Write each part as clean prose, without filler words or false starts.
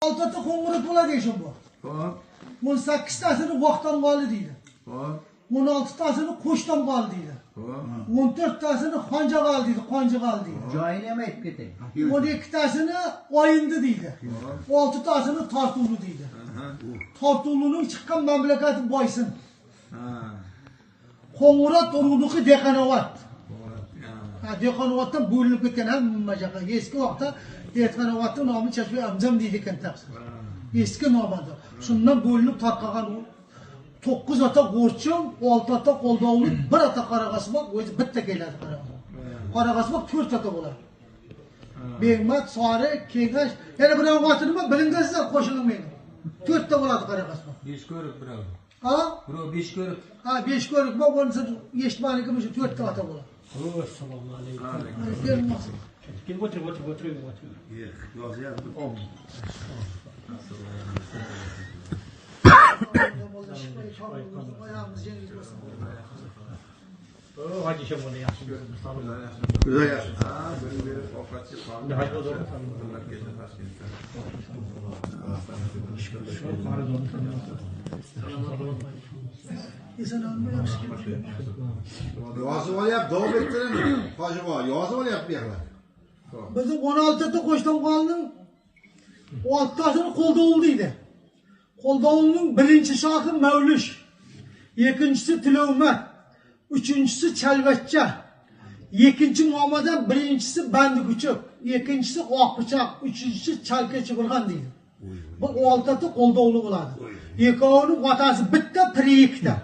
Oltita Qo'ng'irot bo'ladi Eshonboy. Xo'p, 18tasini Voqtomg'oli deydi. Xo'p, 16tasini Qo'shtomg'oli deydi. Xo'p. 14tasini Xonjag'al deydi, Qonjig'al deydi. Joyini ham aytib ketay. 12tasini Oyindi deydi. 6tasini Tortuvli deydi. Tortuvlining chiqqan mamlakati Boysin. Ha. Qo'ng'irot urug'niki Dehqonobod. Ha. Ha, Dehqonoboddan bo'linib ketgan hamma joqqa. Eski vaqtda Dehqonobodning nomi Chashma Amjam deydi ekan taqsir. Eski nomi. Shundan bo'linib tarqagan u 9 ota G'o'rchim, 6 ota Qo'ldovli, 1 ota Qoraqasmoq, o'zi bitta keladi Qoraqasmoq. Qoraqasmoq 4 ota bo'ladi. Begmat, Sori, Kengash, yana bir oti nima bilingizlar qo'shilmaydi. 4 ta bo'ladi Qoraqasmoq. Besh ko'rik birov. Ha? Birov besh ko'rik. Ha, 5 ko'rik bor, bunisi eshitmaniki shu 4 ta ota bo'ladi. Assalomu alaykum. Kelmoqchi. Kelib o'tiring, o'tiring, o'tiring, o'tiring. Yozyapti. Oyog'imiz yengil bo'lsin. Hoji Shomoni yaxshi ko'rdim. Sog'lik. Juda yaxshi. Ha, buni berib ovqatchi qoldi. Hoji bozor. Ular kecha Toshkentda. Eson olma yaxshi keldi. Yozib olyapti, davom ettiring. Hoji bobo, yozib olyapti bu yoqlar. Bizni 16 ta Qo'shtomg'olning 6tasini Qo'ldovul deydi. Qo'ldovulning birinchi shoxi Mavlish, ikkinchisi Tilovmat, uchinchisi Chalvachcha, ikkinchi momadan birinchisi Bandikuchuk, ikkinchisi Oqpichoq, uchinchisi Chalka Chibirg'an deydi. Bu 6 ta Qo'ldovli bo'ladi. Ikkovining otasi bitta, piri ikkita.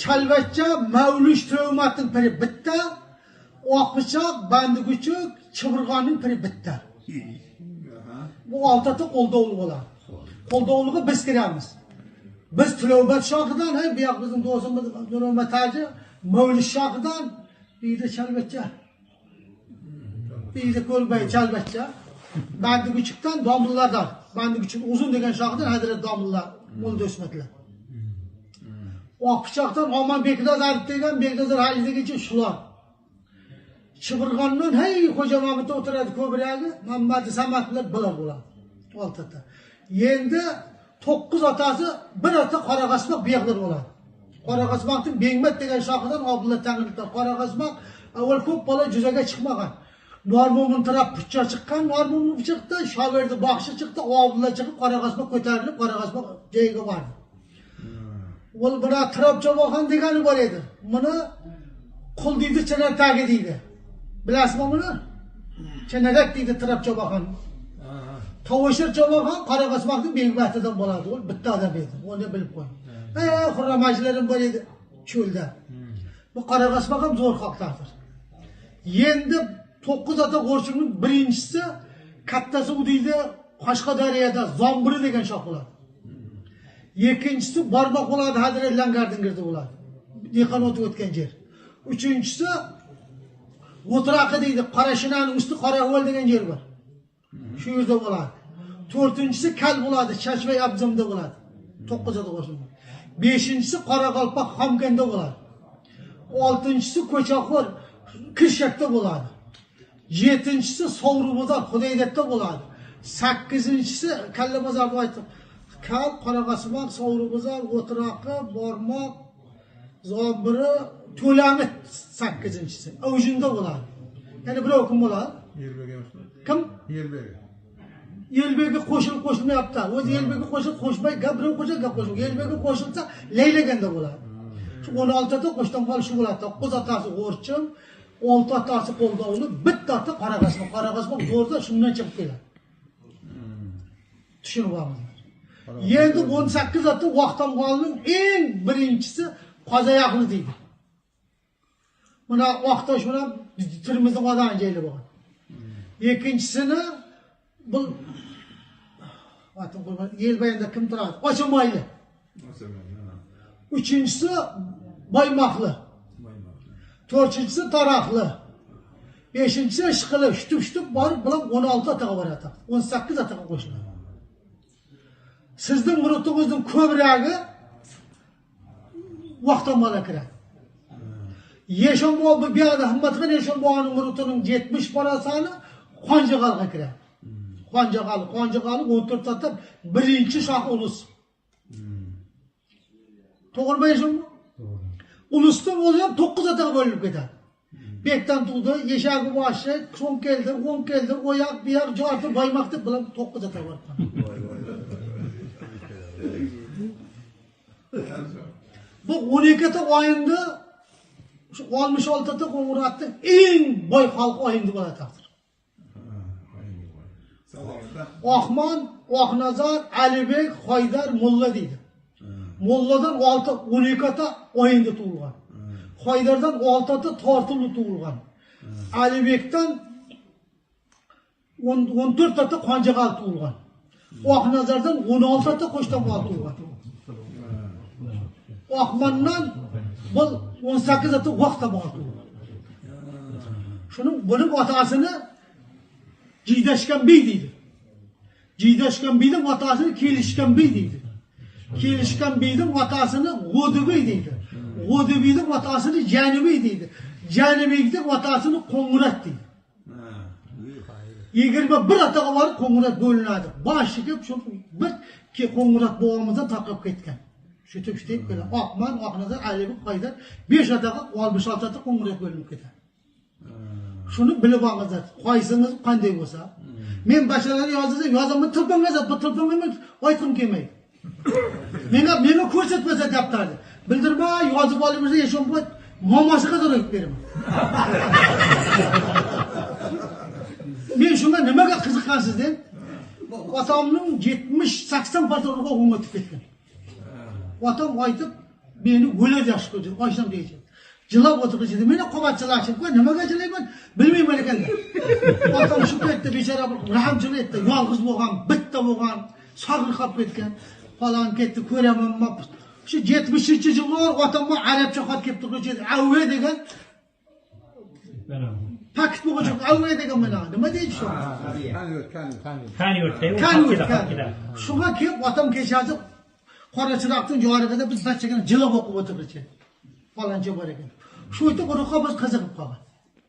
Chalvachcha, Mavlish, Tilovmatning piri bitta, Oqpichoq, Bandikuchuk, Chibirg'onning piri bitta. Bu oltita Qo'ldovli bo'ladi. Qo'ldovliga biz kiramiz. Biz Tilovmat shoxidan, hey, bu yoq bizning do'stimiz Nurmat Hoji, Mavlish shoxidan, bu yerda Chalvachcha. Bu yerda Ko'lbay Chalvachcha. Bandikuchukdan domlalardan, Bandikuchuk uzun degan shoxidan Hazrat domlalar, Mo'lda O'smatlar. Oqpichoqdan Omon Beknazar degan Beknazar Haji degancha shular. Chibirg'ondan hey Xo'ja Mahmudda o'tiradi ko'bragi, Mamadi Samatlar bular bo'ladi. Oltita. Endi 9 otasi bir ota Qoraqasmoq bu yoqlar bo'ladi. Qoraqasmoqning Bengmat degan shoxidan Abdulla Tangriliklar. Qoraqasmoq avval ko'p bola juzaga chiqmagan. Normo'min taraf pichoq chiqqan, Normo'min chiqdi, Shoverdi baxshi chiqdi, Abdulla chiqib Qoraqasmoq ko'tarilib, Qoraqasmoq joyiga bordi. Ul buna Tirab Choboxon degani bor edi. Buni qul deydi, chinar tagi deydi. Bilasizmi buni? Chinarak deydi Tirab Choboxon. Tovushir Choboxon Qoraqasmoqning Begmatidan bo'ladi. U bitta odam edi. Uni bilib qo'ying. Xurramajilarim bor edi cho'lda. Bu Qoraqasmoq ham zo'r xalqlardir. Endi 9 ota qo'rchimning birinchisi kattasi u deydi Qashqadaryoda Zombiri degan shoh bo'ladi. Ikkinchisi Barmoq bo'ladi, Hazrat Langardin girdi bo'ladi. Dehqon o'tib o'tgan yer. Uchinchisi O'tiraqi deydi, Qorashinaning usti Qoraho'l degan yer bor. Shu yerda bo'ladi. To'rtinchisi Kal bo'ladi, Chashmay Abzamda bo'ladi. 9 ota qo'shildi. Beshinchisi Qoraqalpoq Xomkanda bo'ladi. Oltinchisi Ko'chaxo'r Kirshakda bo'ladi. Yettinchisi Sovrubozor Xudaydatda bo'ladi. Sakkizinchisi Kallabozorda aytdim. Kal, Qoraqasmoq, Sovrubozor, O'tiraqi, Bormoq, Zombiri, To'lamit sakkizinchisi. Avjinda bo'ladi. Ya'ni birov kim bo'ladi? Yerbek emasmi? Kim? Yerbek. Yelbegi qo'shilib qo'shilmayapti. O'zi Yelbegi qo'shilib qo'shmay, gap birov qo'shilsa, gap qo'shilmaydi. Yelbegi qo'shilsa, laylaganda bo'ladi. Shu 16 ta Qo'shtomg'ol shu bo'ladi. 9 otasi G'o'rchim, 6 otasi Qo'ldovli, bitta ota Qoraqasmoq. Qoraqasmoq zo'rda shundan chiqib keladi. Tushunib olamiz. Endi 18 ota Voqtomg'olning eng birinchisi Qozoyoqli deydi. Mana Oqtosh bilan Termizning odami joyli bo'lgan. Ikkinchisini bu Atın qo'yma, Yelbayanda kim turadi? Ochilmayli. Uchinchisi Boymoqli. To'rtinchisi Taroqli. Beshinchisi Ishqili. Shutib-shutib borib, bular 16 otaga boradi. 18 otaga qo'shiladi. Sizning murutingizning ko'bragi Vaqtomala kiradi. Yeshonbobo bu yoqda Himmatxon Eshonboboning murutining 70 parasani Qonjig'alga kiradi. Qonjig'ali, Qonjig'ali 14 ata birinchi shoh ulus. To'g'rimi shumi? Ulusning o'zi ham 9 ataga bo'linib ketadi. Bekdan tug'di, Yeshagi boshi, so'ng keldi, o'ng keldi, o yoq, bu yoq, jorti, boymoq deb bular 9 ataga borib. Bu 12 ta oyinni shu 66 ta Qo'ng'irotning eng boy xalq oyindi bo'ladi taqdir. Oqmon, Oqnazar, Alibek, Haydar, Mulla deydi. Mulladan 6 12 ta oyindi tug'ilgan. Haydardan 6 ta tortili tug'ilgan. Alibekdan 14 ta Qonjig'al tug'ilgan. Oqnazardan 16 ta Qo'shtomg'al tug'ilgan. Oqmondan bu 18 ta Vaqt tug'ilgan. Shuni buning otasini Jiydashgan bey deydi. Jiydashgan beyning otasini Kelishgan bey deydi. Kelishgan beyning otasini G'o'dibey deydi. G'o'dibeyning otasini Janibey deydi. Janibeyning otasini Qo'ng'irot deydi. 21 ataga borib Qo'ng'irot bo'linadi. Boshiga shu bir Qo'ng'irot bobomizdan tarqab ketgan. Shu deb keladi. Oqman, Oqnazar, Alibek, Haydar 5 ataga 66 ata Qo'ng'irot bo'linib ketadi. Shuni bilib olingizlar. Qaysingiz qanday bo'lsa. Men bashalarni yozsam, yozaman, telefonga yozib, telefonga men aytgim kelmaydi. Menga ko'rsatmasa daftarni. Bildirmay yozib olib bersa, Eshonboy momosiga so'rab beraman. Men shunga nimaga qiziqqansiz deb, otamning 70-80% urug'i o'ngga o'tib ketgan. Otam aytib, meni o'ladi yaxshi ko'rdi, oysam deydi. Jilab o'tirib, meni qo'vatchilar, nimaga jilayman, bilmayman ekan. Otam shu paytda bechora bir rahmchilik etdi, yolg'iz bo'lgan, bitta bo'lgan, sog'liq qolib ketgan, falon ketdi, ko'raman. Shu 70-yillar otamga arabcha xat kelib turdi, avve degan. Paket bo'lgan, avve degan mana. Nima deydi shu? Kan. Shunga kelib otam kechasi qora chiroqning yorug'ida biz barchagina jilab o'qib o'tirdik. Faloncha bor ekan. Shu yerda urug'ga biz qiziqib qolgan.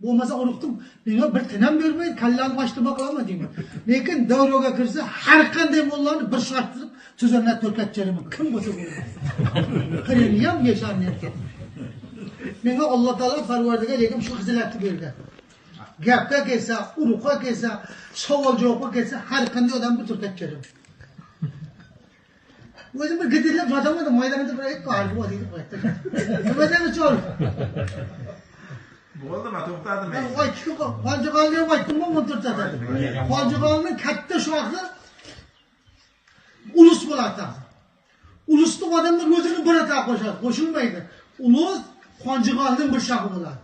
Bo'lmasa urug'ni menga bir tin ham bermaydi, kallani boshliq qilaman deyman. Lekin davroga kirsa har qanday mollani bir sharttirib tuzanlar to'rkatchirman. Kim bo'lsa bo'lsin. Qirini ham yasharni ham. Menga Alloh taolo Parvardigor lekin shu xizilatni bergan. Gapga kelsa, urug'ga kelsa, savol javobga kelsa har qanday odam bir to'rkatchirman. O'zim bir gidirlab yotaman, maydonda bir aytib qoldi, deydi. Nima deydi chol? Bo'ldimi, to'xtadimi? Qonjig'olni ham aytdim, 14 ta. Qonjig'olning katta shoxi ulus bo'ladi. Ulusni odamlar o'zini bir ata qo'shadi, qo'shilmaydi. Ulus Qonjig'olning bir shoxi bo'ladi.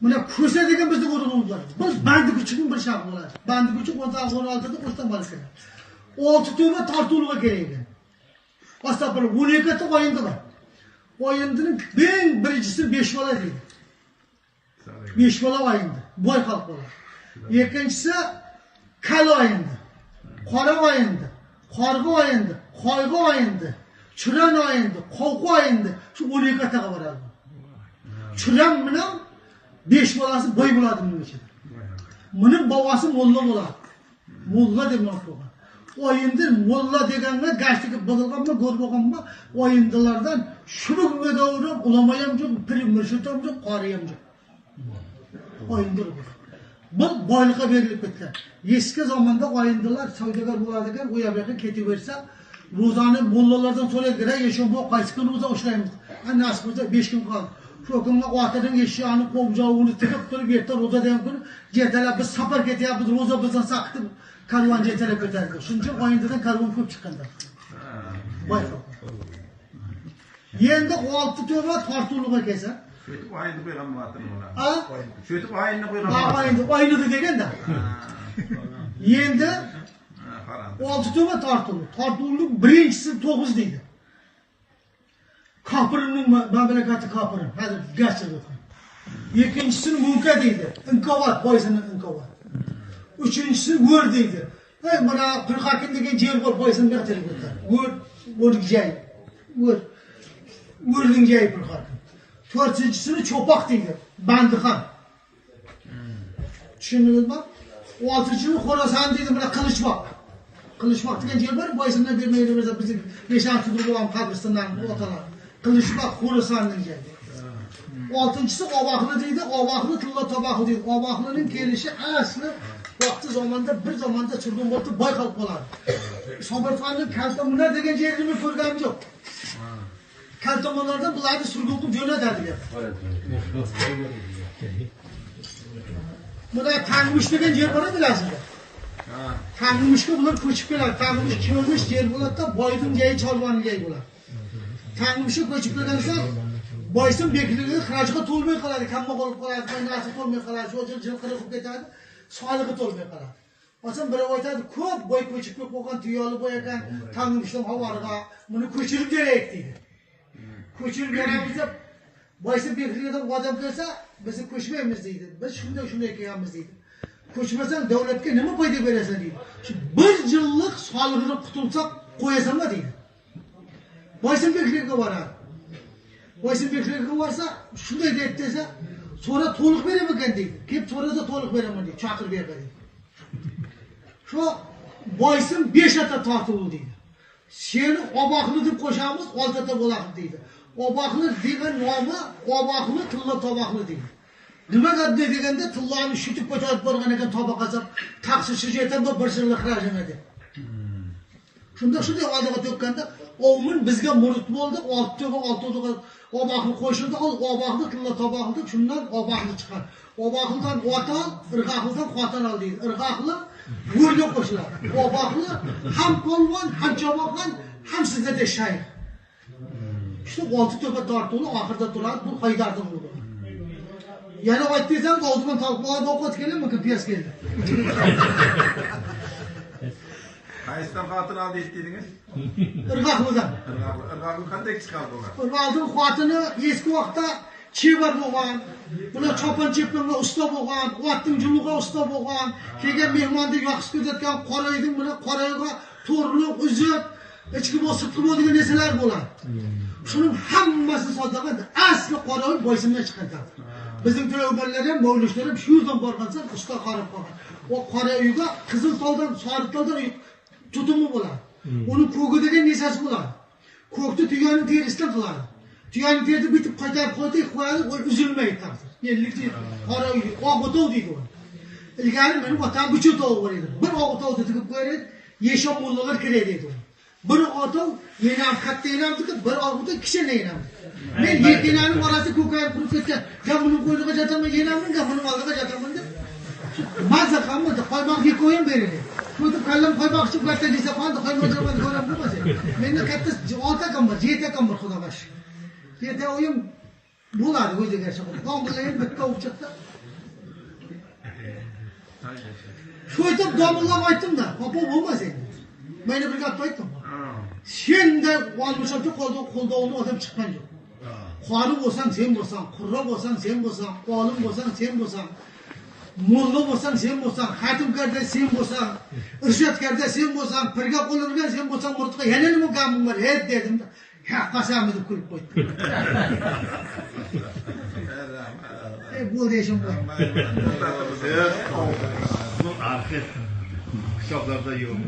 Mana Ko'sa degan bizning urug'imiz bor. Biz Bandi Kuchukning bir shoxi bo'ladi. Bandi Kuchuk 16 ta qo'shdan bo'lib keladi. 6 to'ba tortuvga kerak ekan. Astag'firullah, 12 ta o'yindi bor. O'yindining eng birinchisi 5 bola deydi. 5 bola o'yindi, boy xalq bo'ladi. Ikkinchisi kal o'yindi, qora o'yindi, qorg'a o'yindi, qoyg'a o'yindi, churan o'yindi, qovqi o'yindi. Shu 12 taga boradi. Churan bilan 5 bolasi boy bo'ladi buning ichida. Buning bobosi molla bo'ladi. Molla deb nom qo'ygan. O'yindir molla deganga gashtiga buzilganmi, go'r bo'lganmi, o'yindilardan shu bugunga davrim ulamo ham yo'q, pir murshid ham yo'q, qori ham yo'q. O'yindir bu. Bu boylikqa berilib ketgan. Eski zamonda o'yindilar savdogar bo'ladigan, u yoqqa ketaversa, ro'zani mollalardan so'raydi, "Ey, bu qaysi kun ro'za ushlaymiz?" Nasib bo'lsa 5 kun qoldi. Shu kunga otining eshigini qo'mjovini tikib turib, erta ro'za degan kuni jetalab biz safar ketyapmiz, ro'za bizdan saqitib karvon jetalab ketadi. Shuning uchun o'yindidan karvon ko'p chiqqanda. Boy xalq. Endi 6 to'ba tortuvga kelsa, Сөйтіп айынды қойған болатын олар. A? Сөйтіп айынды қойған болатын. Айынды деген-да. Енді 6 to'ba tortuv. Tortuvning birinchisi 9 deydi. Kapırının mamlakati Kapırın. Hozir gaz chiqib. Ikkinchisini Munka deydi. Inkovat, boysinning Inkovat. Uchinchisini Go'r deydi. Hey, mana Pirxakin degan yer bor, boysinga tilib o'tadi. Go'r, Go'rning joyi. Go'r. Go'rning joyi Pirxakin. To'rtinchisini Cho'poq deydi. Bandixon. Tushundingizmi? Oltinchini Xorason deydi, mana Qilichboq. Qilichboq degan yer bor, Boysundan bermaydi bizning 5-6 bolam qabristondan otalar. Qilichboq Xorason degan. Oltinchisi Oboqli deydi, Oboqli tilla toboqli deydi. Oboqlining kelishi asli vaqti zamonda bir zamonda surgun bo'lib boy xalq bo'ladi. Sobirxonning Kaltamunar degan yerini ko'rganim yo'q. Kaltamunlardan bularni surgun qilib jo'natadi deb. Buna Tangmush degan yer bor bilasizmi? Tangmushga bular ko'chib keladi. Tangmush ko'mish yer bo'ladi-da, boyning joyi cholvoning joyi bo'ladi. Tangmushga ko'chib kelgan so'ng Boysun bekligi xirojga to'lmay qoladi, kambag'al bo'lib qoladi, qaynasi to'lmay qoladi, shu jilqiri qilib ketadi, solig'i to'lmay qoladi. Masalan, birov aytadi, ko'p boy ko'chib kelib qolgan, tuyoli boy ekan, Tangmushdan havoriga buni ko'chirib beraylik deydi. Ko'chirib beramiz deb Boysun bekligidan odam kelsa, biz ko'chmaymiz deydi. Biz shunday shunday kelganmiz deydi. Ko'chmasang davlatga nima foyda berasan deydi. Shu bir yillik solig'ini qutulsak qo'yasanmi deydi. Boysun bekligiga boradi. Boysun bekligiga borsa, shunday deydi desa, so'ra to'liq beraman ekan deydi. Kelib so'rasa to'liq beraman deydi, chaqirib beradi deydi. Shu Boysun 5 ata tortildi deydi. Seni Oboqli deb qo'shamiz, 6 ata bo'ladi deydi. Oboqli degan nomi Oboqli tilla toboqli deydi. Nimaga deganda tillani shutib ko'tarib borgan ekan toboqqa solib, taqsir shu yerdan bir yillik xirajini deb. Shunda shunday oldiga to'kkanda ovmin bizga murid bo'ldi, 6 to'ga 6 to'ga Oboqli qo'shildi, Oboqli tilla toboqli deb shundan Oboqli chiqar. Oboqlidan ot ol, Irg'oqlidan xotin ol deydi. Irg'oqli go'rga qo'shiladi. Oboqli ham polvon, ham choboqon, ham sizlarda shayx. Shu 6 to'ga tortuvli oxirida turadi, bu Haydarning o'g'li. Yana aytdingiz, og'zimdan tolib olib ovqat keldimi, piyoz keldi. Qaysidan xotin oldi dedingiz? Irg'oqlidan. Irg'oqli qanday chiqadi bular? Irg'oqlining xotini eski vaqtda chevar bo'lgan, bular chopon chepinga usta bo'lgan, otning juluga usta bo'lgan, kelgan mehmonni yaxshi ko'rsatgan, qorayning bilan qorayga to'rliq uzib, ichki bo'l, sirtqi bo'l degan narsalar bo'ladi. Shuning hammasi sodaqat asli Qoraoy Boysundan chiqqan taqdir. Bizning to'lovganlar ham, mavludlar ham shu yerdan borgan so'ng usta qarab qolgan. O Qoraoyga qizil toldan, sariq toldan tutumi bo'ladi. Uni ko'gi degan nesasi bo'ladi. Ko'kni tuyaning terisidan qiladi. Tuyaning terisi bitib qaytarib qo'ydi, qo'yadi, u uzilmaydi taqdir. Endilikda Qoraoy oq o'tov deydi uni. Ilgari mening otam uch o'tov bor edi. Bir oq o'tovni tikib qo'yar edi, yeshon mullalar kiradi edi. Bir o'tov yenam katta yenamniki, bir o'tov kichkina yenamniki. Men ikki yenaning orasi ko'kayib qurib ketgan. Gap buning qo'yniga yotaman, yenamning, gap buning oldiga yotaman deb. Mazza qilmadi, qo'ymoq yeb ham beradi. Qo'yib kallam qo'ymoq ichib katta desa qoldi, qo'ymoq jo'madi ko'ram bo'lmasa. Menda katta 6 akam bor, 7 akam bor, xudoga shukr. 7 o'yim bo'ladi o'ziga yarasha. Domlalar ham bitta o'q chiqdi. Shu aytib domlalar aytdim-da, qopo bo'lmas endi. Meni bir gap aytdim. Senda olmishga qo'lda odam chiqqan yo'q. Qori bo'lsang sen bo'lsang, qurra bo'lsang sen bo'lsang, olim bo'lsang sen bo'lsang, mulla bo'lsang sen bo'lsang, xatimkarda sen bo'lsang, irshadkarda sen bo'lsang, pirga qo'l urgan sen bo'lsang, muridga yana nima gaming bor? Hey dedim-da. Ha, qasamni deb kulib qo'ydi. Bo'ldi ishim bu. Bu arxiv kitoblarda yo'q.